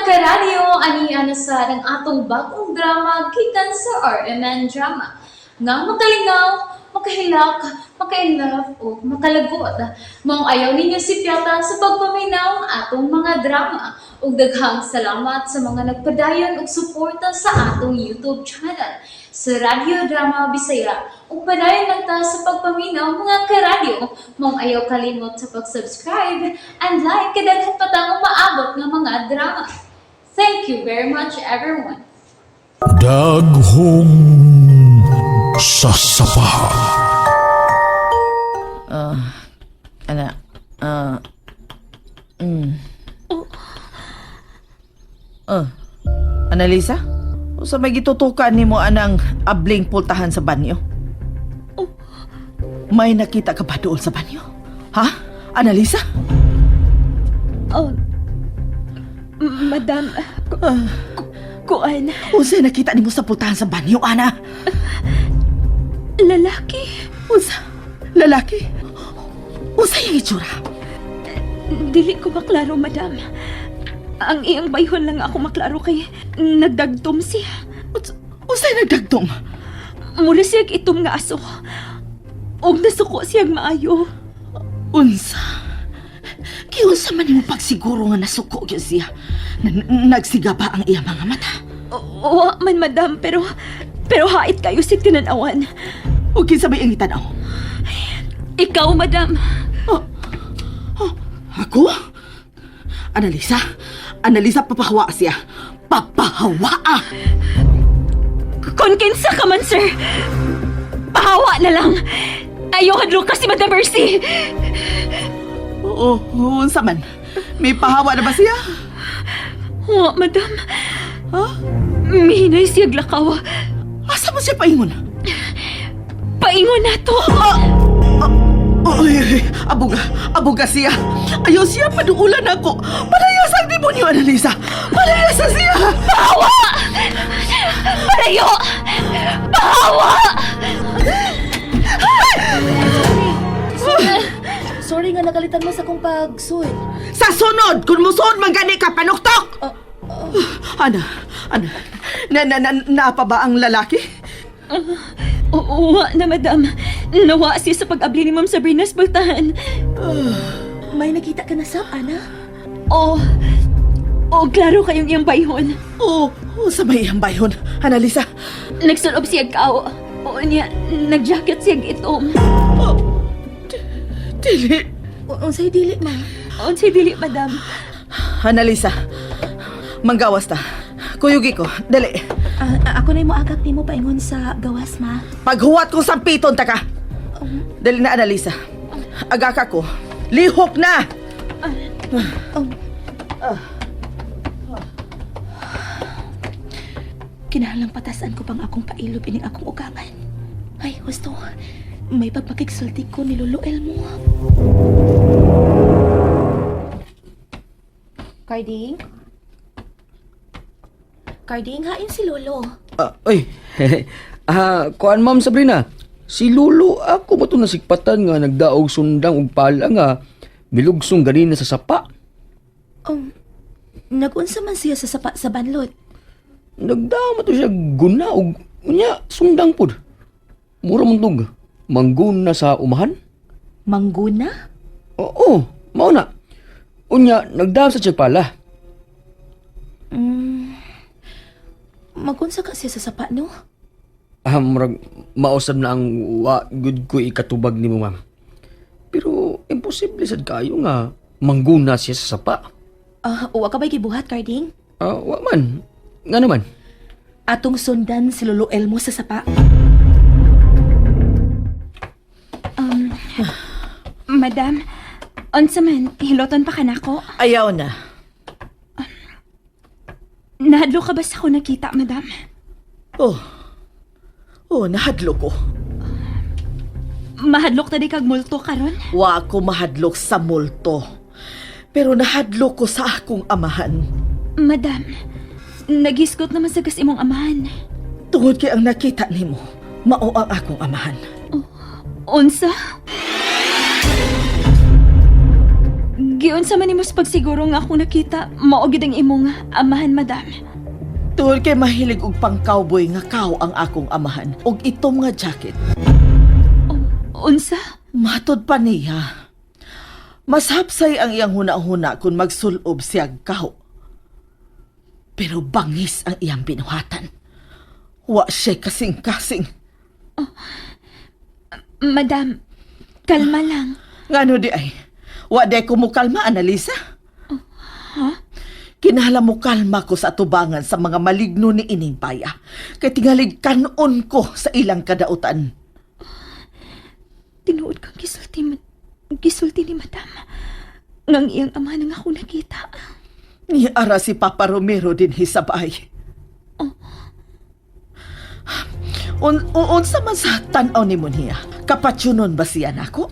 Karadyo, ani na sa ang atong bagong drama gikan sa RMN Drama. Nga makalingaw, makahilak, maka-inlove o makalagot. Maong ayaw ninyo sipyata sa pagpaminaw ang atong mga drama. Ug daghang salamat sa mga nagpadayon og suporta sa atong YouTube channel sa Radyo Drama Bisaya. Ug padayon lang ta sa pagpaminaw, mga karadyo. Maong ayaw kalimot sa pag-subscribe and like kay daghan pa tang umaabot nga mga drama. Thank you very much, everyone. Daghong sasapa. Ana, Oh. Analisa, unsa may gitutukan nimo anang abling pultahan sa banyo? May nakita ka ba dool sa banyo? Ha? Analisa? Oh, madam, kuan, Unsa nakita nimo sa pultahan sa banyo, ana? Lalaki. Unsa? Lalaki? Unsa yung itsura? Dili ko maklaro, madam. Ang iyang bayhon lang ako maklaro kay nagdagtom siya. Unsay nagdagtom? Mura siyag itom nga aso. Og nasuko siyag maayo. Unsa? Giunsa man nimo pagsiguro nga nasuko gyud siya? Nagsiga ba ang iyang mga mata? Wa man, madam, pero hait kayo sig tinanawan. O kinsa may ang gitanaw? Ikaw, madam. Ako? Analisa? Analisa, papahawa siya. Papahawa! Ah! Kung kinsa ka man, sir. Pahawa na lang. Ayaw hadlok ka si Madam Mercy. Oo, unsa man? May pahawa na ba siya? Wa, madam. Ha? Mihinay siyag lakaw. Asa mo siya paingon? Paingon na to. Uy, uy, abuga, abuga siya. Ayaw siya, paduulan ako. Palayas ang demonyo, Analisa. Palayas siya. Pahawa! Palayo! Pahawa! Sorry nga nakalitan mo sa kong pagsuod. Sa sunod, kung musuod man gani ka, panuktok! Ana, ana, na, na, na, naa pa ba ang lalaki? Oo, na, madam. Nawa siya sa pag-abli ni Ma'am Sabrina sa bultahan. May nakita ka na sab, Ana? Oo. Oo, klaro kayong iyang bayhon. Oo, oh, sa may iyang bayhon. Analisa, Nagsulob siya kao. Oo niya, nag-jacket siya itom. Oh, dili. Unsay dili, ma? Unsay dili, madam? Analisa, manggawas ta. Kuyugi ko, dali. Ah, ako na'y moagak nimo paingon sa gawas, ma. Paghuwat kong sampiton ta ka. Dali na, Analisa. Agaka ko. Lihok na! Oh. Kinahanglang patasan ko pang akong pailob ining akong ugangan. Ay, husto. May pagpakigsulti ko ni Lolo Elmo. Carding? Carding, hain si Lolo. Ah, oy. Kuan, Ma'am Sabrina. Si Lolo ako mo to nasikpatan nga nagdaog sundang og pala nga milugsong ganina sa sapa. Nag-unsa man siya sa sapa sa banlot? Nagdao mo to siya guna og unya sundang pud. Mura man tog mangguna sa umahan. Mangguna? Oo, mao na. Unya nagdao sa siya pala. Magunsa ka siya sa sapa, no? Murag mausab na ang wa gud ko ikatubag nimo, ma'am. Pero imposible sad kayo nga mangguna siya sa sapa. Ah, uwa ka ba'y gibuhat, Carding? Wa man. Nga naman. Atong sundan si Lolo Elmo sa sapa. Madam, unsa man, hiloton pa ka nako? Ayaw na. Nahadlo ka ba sa ako nakita, madam? Oh. Oh, nahadlok ko. Mahadlok na di kag multo karon? Wa ko mahadlok sa multo. Pero nahadlok ko sa akong amahan. Madam, nagisgot naman sa gas imong amahan. Tungod kay ang nakita nimo, mao ang akong amahan. Unsa? Giunsa man nimo sa pagsiguro nga akong nakita, mao gid ang imong amahan, madam. Tungod kay mahilig og pang-cowboy nga kaw ang akong amahan og itom nga jacket. Unsa? Matod pa niya. Mas hapsay ang iyang huna-huna kung magsulob siya kaw. Pero bangis ang iyang binuhatan. Wa siya kasing-kasing. Madam, kalma lang. Ngano di ay? Wa di ko mukalma, Analisa. Ha? Kinahanglan mo kalma ko sa atubangan sa mga maligno ni ining paya. Kay tingalig kanon ko sa ilang kadautan. Tinuod kang gisulti, gisulti ni madam. Ngang iyang ama nang ako nakita. Niara si Papa Romero din hisabay. Unsa man sa tan-aw nimo niya? Kapatyunon ba siya nako?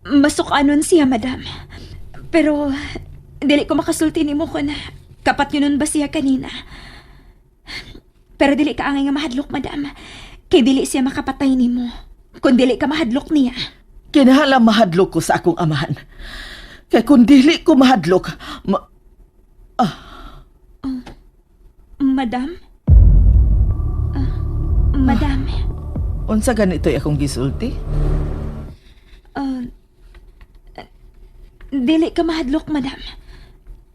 Masukanon siya, madam. Pero, dili ko makasulti nimo kun kapat yun nun ba siya kanina. Pero dili ka angay nga mahadlok, madam. Kay dili siya makapatay nimo. Kung dili ka mahadlok niya. Kinahanglan mahadlok ko sa akong amahan. Kay kung dili ko mahadlok, Madam? Ah, madam, unsa ganito'y akong gisulti? ah, dili ka mahadlok, madam.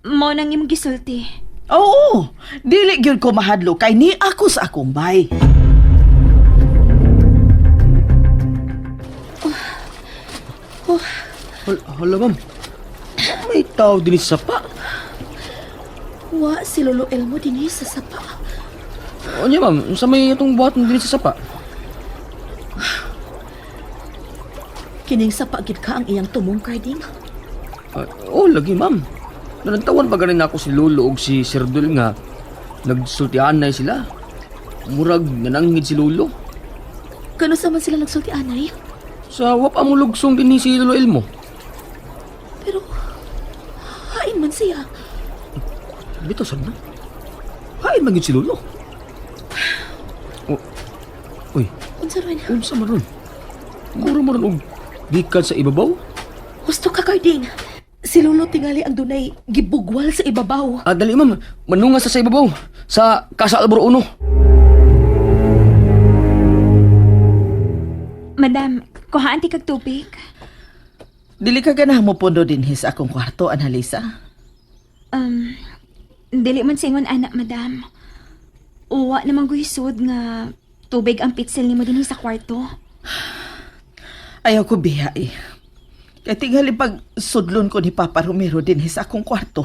Mao nang imong gisulti. Oo, dili gyud ko mahadlok kay ni ako sa akong bay. Hala, ma'am. May tao din sa sapa. Wa si Lolo Elmo dinhi sa sapa. Ano ma'am? Unsa may itong buhaton din sa sapa? Kining sapa gid ka ang iyang tumong, Carding. Ah, oh, lagi ma'am. Nalantawan pa ganin ako si Lolo og si Sir Dul nga nagsultian na sila. Murag nananghid si Lolo. Kano sa man sila nagsulti anay? Sa wap amulugsong din ni si Lolo Elmo. Pero hain man siya. Bitaw sad na. Hain man gyud si Lolo. Oh. Uy, Unsa ron? unsa man ron? Mura man ron og gikan sa ibabaw? Husto ka, Carding. Si Lolo tingali ang dunay gibugwal sa ibabaw. Ah, dali ma'am, manunga sa ibabaw sa Casa Albro Uno. Madam, kuhaan ti kag tubig. Dili ka ganahan mo pundo dinhi sa akong kwarto, Analisa. Dili man singon anak, madam. Uwa namang guhisod nga tubig ang pitsil nimo dinhi sa kwarto. Ayaw ko biya eh. Kay tingali pag sudlon ko ni Papa Romero dinhi sa akong kwarto.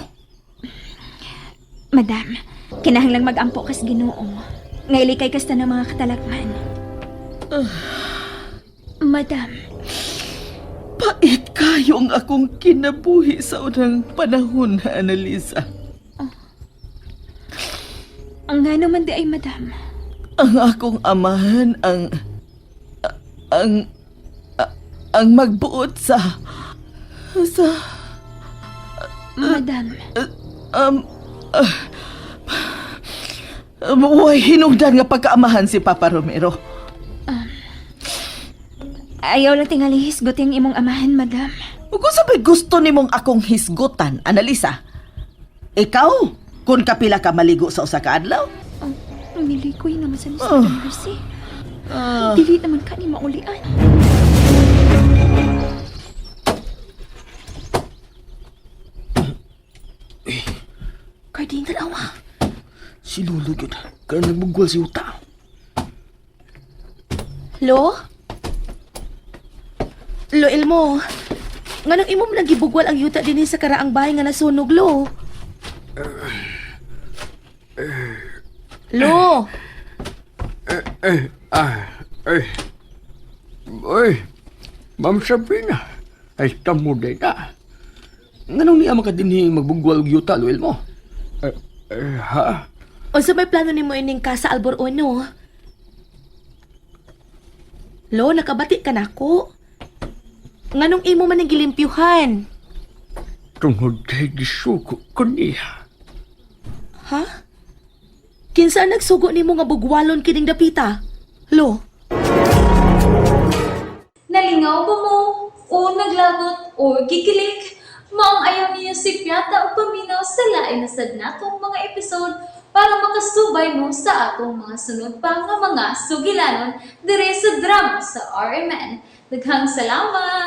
Madam, kinahanglang magampo kas Ginoo. Nga ilikay kas ng mga katalakman. Madam, Pait kayo ang akong kinabuhi sa unang panahon, Analisa. ang nga naman di ay madam. Ang akong amahan ang ang ang magbuot sa sa Madam, um way hinungdan nga pagkaamahan si Papa Romero. ayaw lang tingali hisgutin ang imong amahan, madam. Ug kung sabay gusto nimong akong hisgutan, Analisa. Ikaw, kung kapila ka maligo sa usa ka adlaw, Nilikoy naman sa ni Madam Mercy. Dili naman ka ni maulian. Carding, tanawa. Si Lolo gyud. Kaya nagbugwal si Uta. Lo? Lo Elmo, nganong imo man lang gibugwal ang yuta dinhi sa karaang bahay nga nasunog, Lo? Lo, Ay, ay, Ma'am Sabrina, ay tamo din na. Nganong niya makadinhi magbugwal og yuta, Lolo Elmo? Eh, eh, ha? unsa may plano nimo ining Casa Albor Uno? Lo, nakabati ka nako. Nganong imo man ang gilimpyuhan? Tungod kay gisuko ko niya. Ha? Kinsa ang nagsugo nimo nga bugwalon kining dapita? Lo, Nalingaw ba mo? O naglagot? O gikilig? Maong ayaw niyo si Piata o paminaw sa lain na sad natong mga episode para makasubay mo sa atong mga sunod pa nga mga sugilanon dire sa drama sa RMN. Daghang salamat!